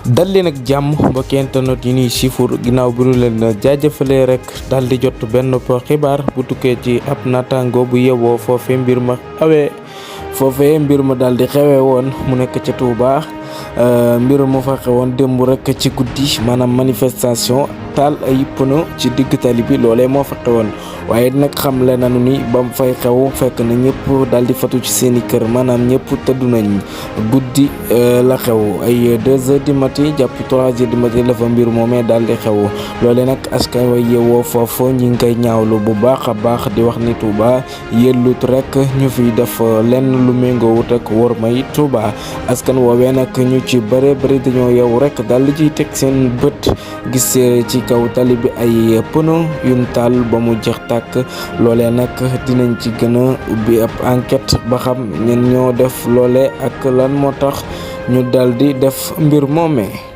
dal leen ak jàmm mbokki internet yi ñuy siifur ginnaaw bi ñu leen jaajëfalee rek dal di jot benn xibaar bu tukkee ci ab naataango bu yewoo foofee mbir ma dal di xewee woon mu nekk ca Touba. Mbir mu fa xewoon démb rek ci guddi maanaam manifestation taal ay pneu ci digg tali bi loolee moo fa xewoon waaye nag xamle nañu ni ba mu fay xew fekk na ñëpp daal di fatu ci seeni kër maanaam ñëpp tëddu nañ guddi la xew ay 2 heures du matin jàpp 3 heures du matin la fa mbir moomee daal di xew loolee nag askan wa yeewoo foofu ñi ngi koy ñaawlu bu baax a baax di wax ni Touba yellut rek ñu fiy def lenn lu méngoowut ak wor may Touba askan woowee nag ñu ci bëri dañoo yow rek daal di ciy teg seen bët gis ci kaw tali bi ay pneu yuñ taal ba mu jeex tàkk loolee nag dinañ ci gën a ubbi ab enquête ba xam ñen ñoo def loole ak lan moo tax ñu daal di def mbir moomee